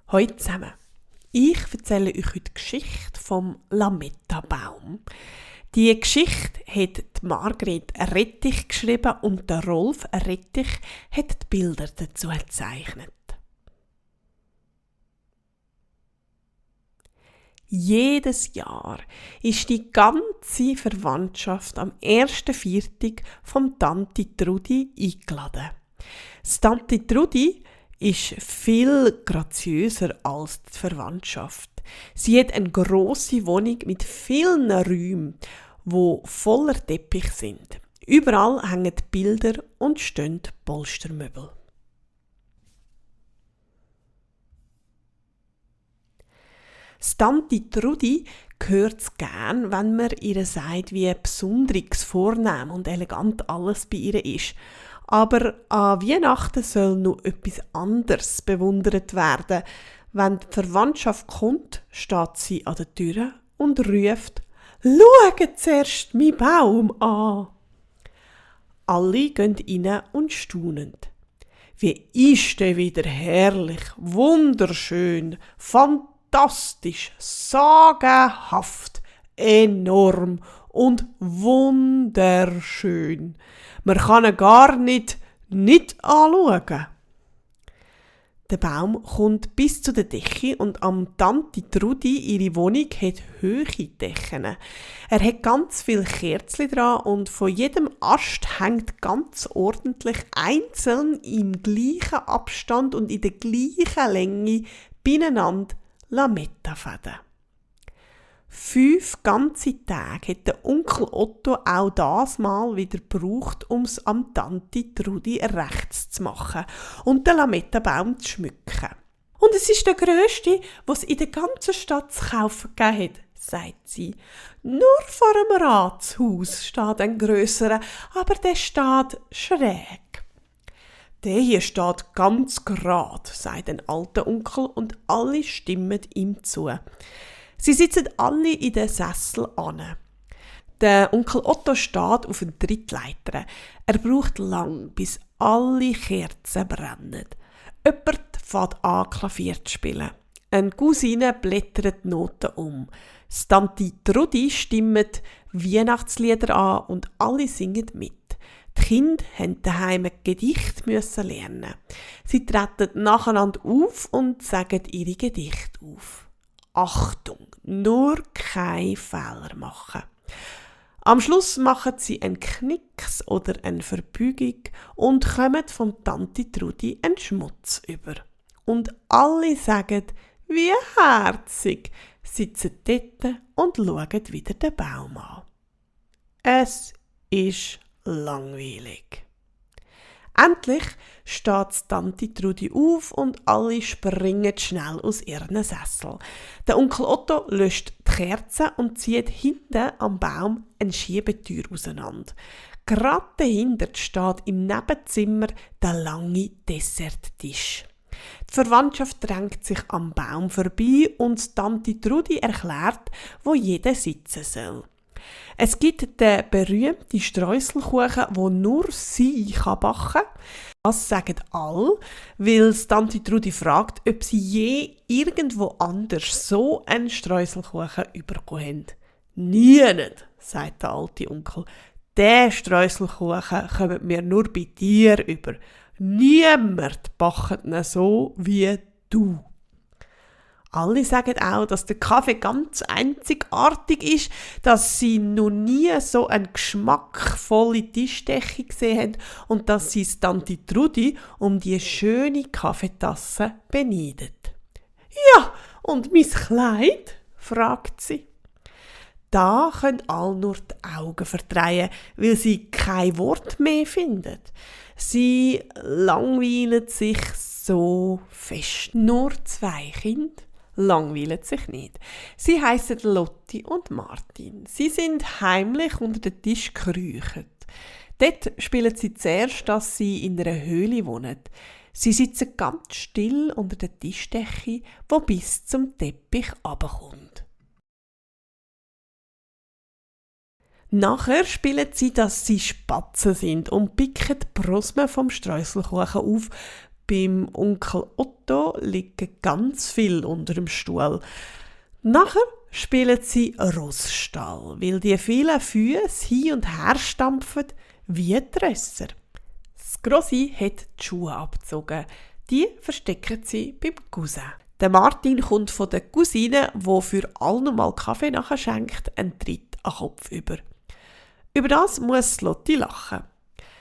Hallo zusammen. Ich erzähle euch heute die Geschichte vom Lametta-Baum. Die Geschichte hat die Margret Rettich geschrieben und der Rolf Rettich hat die Bilder dazu gezeichnet. Jedes Jahr ist die ganze Verwandtschaft am 1. Viertag vom Tante Trudi eingeladen. Das Tante Trudi ist viel graziöser als die Verwandtschaft. Sie hat eine grosse Wohnung mit vielen Räumen, die voller Teppich sind. Überall hängen Bilder und stehen Polstermöbel. Das Tante Trudi hört es gern, wenn man ihr sagt, wie besonders vornehm und elegant alles bei ihr ist. Aber an Weihnachten soll noch etwas anderes bewundert werden. Wenn die Verwandtschaft kommt, steht sie an der Tür und ruft: «Schaut zuerst meinen Baum an!» Alle gehen rein und staunen. Wie ist der wieder herrlich, wunderschön, fantastisch, sagenhaft, enorm und wunderschön. Man kann ihn gar nicht anschauen. Der Baum kommt bis zu der Decke und am Tante Trudi, ihre Wohnung, hat hohe Decken. Er hat ganz viele Kerzen dran und von jedem Ast hängt ganz ordentlich einzeln im gleichen Abstand und in der gleichen Länge beieinander Lametta-Fäden. 5 ganze Tage hat der Onkel Otto auch das Mal wieder gebraucht, um es am Tante Trudi rechts zu machen und den Lametta-Baum zu schmücken. «Und es ist der grösste, was es in der ganzen Stadt zu kaufen gegeben hat», sagt sie. «Nur vor dem Ratshaus steht ein grösserer, aber der steht schräg.» «Der hier steht ganz gerad», sagt ein alter Onkel und alle stimmen ihm zu. Sie sitzen alle in den Sessel an. Der Onkel Otto steht auf einer Trittleiter. Er braucht lang, bis alle Kerzen brennen. Jemand fängt an, Klavier zu spielen. Eine Cousine blättert die Noten um. Das Tante Trudi stimmt Weihnachtslieder an und alle singen mit. Die Kinder mussten daheim ein Gedicht lernen. Sie treten nacheinander auf und sagen ihre Gedichte auf. Achtung, nur keine Fehler machen. Am Schluss machen sie einen Knicks oder eine Verbeugung und kommen von Tante Trudi einen Schmutz über. Und alle sagen, wie herzig, sitzen dort und schauen wieder den Baum an. Es ist langweilig. Endlich steht Tante Trudi auf und alle springen schnell aus ihren Sessel. Der Onkel Otto löscht die Kerzen und zieht hinten am Baum eine Schiebetür auseinander. Gerade dahinter steht im Nebenzimmer der lange Desserttisch. Die Verwandtschaft drängt sich am Baum vorbei und Tante Trudi erklärt, wo jeder sitzen soll. Es gibt den berühmten Streuselkuchen, den nur sie backen kann. Das sagen alle, weil Tante Trudi fragt, ob sie je irgendwo anders so einen Streuselkuchen bekommen haben. «Nie nicht», sagt der alte Onkel. «Den Streuselkuchen kommen wir nur bei dir über. Niemand backt ihn so wie du.» Alle sagen auch, dass der Kaffee ganz einzigartig ist, dass sie noch nie so eine geschmackvolle Tischdecke gesehen haben und dass sie Tante Trudi um die schöne Kaffeetasse beneidet. «Ja, und mein Kleid?» fragt sie. Da können alle nur die Augen verdrehen, weil sie kein Wort mehr finden. Sie langweilen sich so fest. Nur 2 Kinder langweilen sich nicht. Sie heissen Lotti und Martin. Sie sind heimlich unter den Tisch gekriecht. Dort spielen sie zuerst, dass sie in einer Höhle wohnen. Sie sitzen ganz still unter der Tischdecke, die bis zum Teppich herabkommt. Nachher spielen sie, dass sie Spatzen sind und picken die Brosmen vom Streuselkuchen auf, Beim Onkel Otto liegen ganz viel unter dem Stuhl. Nachher spielen sie Rossstall, weil die vielen Füße hin und her stampfen wie Trösser. Das Grossi hat die Schuhe abgezogen. Die verstecken sie beim Cousin. Der Martin kommt von der Cousine, die für alle nochmal Kaffee nachschenkt, einen Tritt an den Kopf über. Über das muss Lotti lachen.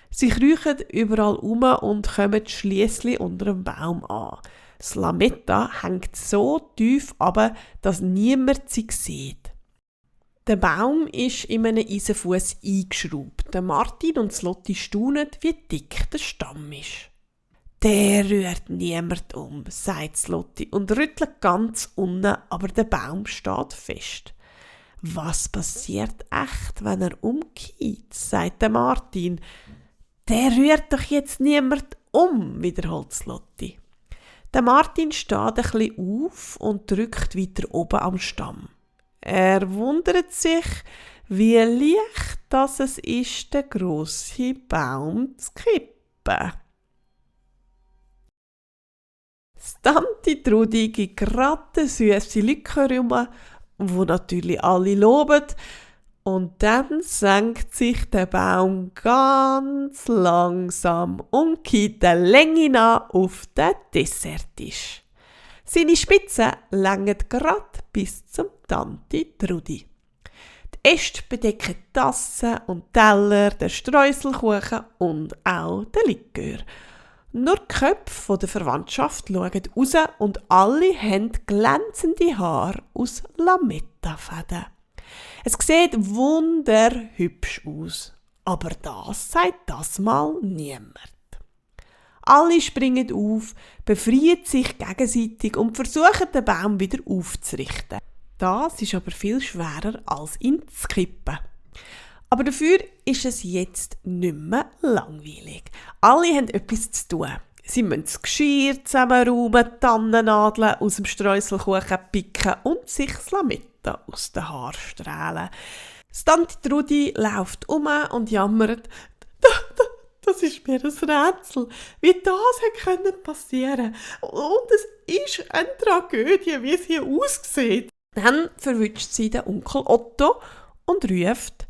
Sie kriechen überall um und kommen schliesslich unter dem Baum an. Das Lametta hängt so tief runter, dass niemand sie sieht. Der Baum ist in einem Eisenfuss eingeschraubt. Der Martin und Lotti staunen, wie dick der Stamm ist. «Der rührt niemand um», sagt Lotti und rüttelt ganz unten, aber der Baum steht fest. «Was passiert echt, wenn er umkehrt?» sagt der Martin. «Der rührt doch jetzt niemand um», wiederholt Lotti. Der Martin steht ein bisschen auf und drückt weiter oben am Stamm. Er wundert sich, wie leicht das es ist, den grossen Baum zu kippen. Tante Trudi gibt gerade süße Likör rum, wo natürlich alle loben. Und dann senkt sich der Baum ganz langsam und geht der Länge nach auf den Desserttisch. Seine Spitzen langen gerade bis zum Tante Trudi. Die Äste bedecken Tassen und Teller, den Streuselkuchen und auch den Likör. Nur die Köpfe der Verwandtschaft schauen raus und alle haben glänzende Haare aus Lametta-Fäden. Es sieht wunderhübsch aus, aber das sagt das mal niemand. Alle springen auf, befreien sich gegenseitig und versuchen, den Baum wieder aufzurichten. Das ist aber viel schwerer, als ihn zu kippen. Aber dafür ist es jetzt nicht mehr langweilig. Alle haben etwas zu tun. Sie müssen das Geschirr zusammenräumen, Tannennadeln aus dem Streuselkuchen picken und sich das Lametta aus den Haaren strahlen. Tante Trudi läuft um und jammert. Das ist mir ein Rätsel, wie das hätte passieren können. Und es ist eine Tragödie, wie es hier aussieht. Dann verwünscht sie den Onkel Otto und ruft: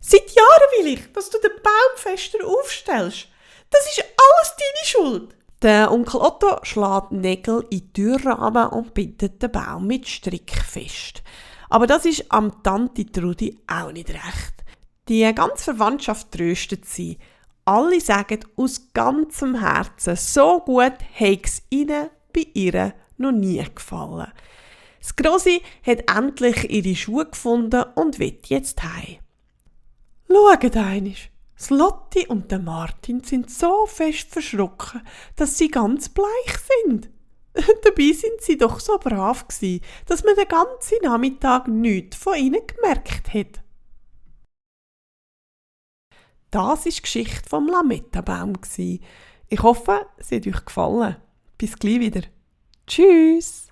«Seit Jahren will ich, dass du den Baum fester aufstellst. Das ist alles deine Schuld.» Der Onkel Otto schlägt Nägel in die Türrahmen und bindet den Baum mit Strick fest. Aber das ist am Tante Trudi auch nicht recht. Die ganze Verwandtschaft tröstet sie. Alle sagen aus ganzem Herzen, so gut hat es ihnen bei ihr noch nie gefallen. Das Grossi hat endlich ihre Schuhe gefunden und will jetzt heim. Schaut einmal, Lotti und der Martin sind so fest verschrocken, dass sie ganz bleich sind. Dabei sind sie doch so brav gsi, dass man den ganzen Nachmittag nichts von ihnen gemerkt hat. Das war die Geschichte vom Lametta-Baum. Ich hoffe, es hat euch gefallen. Bis gleich wieder. Tschüss!